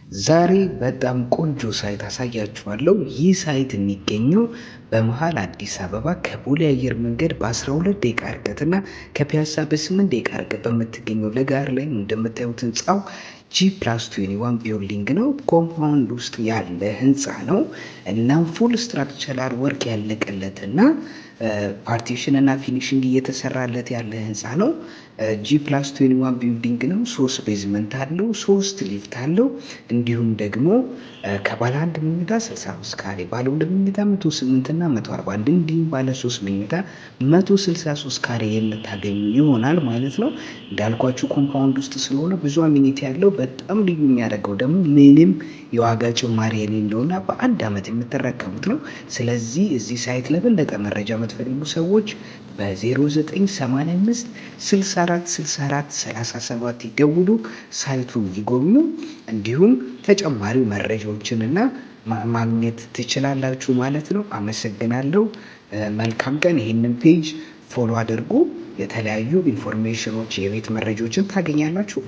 ዛሬ በጣም ቆንጆ site አሳያችኋለሁ። ይህ site የሚገኘው በመሃል አዲስ አበባ ከቦሌ አየር መንገድ በ12 ደቂቃ ርቀት እና ከፒያሳ በ8 ደቂቃ ርቀት በምትገኘው ለገሃር ላይ እንደምታዩት ህንፃው G+21 building ነው። Compound ውስጥ ያለ ህንፃ ነው። እናም full structural work ያለቀለት እና partition እና finishing እየተሰራለት ያለ ህንፃ ነው። G+21 building ነው። ሶስት basement አለው፣ ሶስት ሊፍት አለው። እንዲሁም ደግሞ ከባለ አንድ መኝታ 65 ካሬ፣ ባለ ሁለት መኝታ 108 እና 141 እንዲሁም ባለ ሶስት መኝታ 163 ካሬ የምታገኙ ይሆናል ማለት ነው። እንዳልኳችሁ compound ውስጥ ስለሆነ ብዙ amenity ያለው፣ በጣም ልዩ የሚያደርገው ደግሞ ምንም የዋጋ ጭማሪ የሌለውና በአንድ ዓመት የምትረከቡት ነው። ስለዚህ እዚህ site ለበለጠ መረጃ የምትፈልጉ ሰዎች በ0985 64 64 37 ይደውሉ፣ site ኡን ይጎብኙ፣ እንዲሁም ተጨማሪ መረጃዎችንና ማግኘት ትችላላችሁ ማለት ነው። አመሰግናለሁ። መልካም ቀን። ይህንን page follow አድርጉ። የተለያዩ information ኖች፣ የቤት መረጃዎችን ታገኛላችሁ።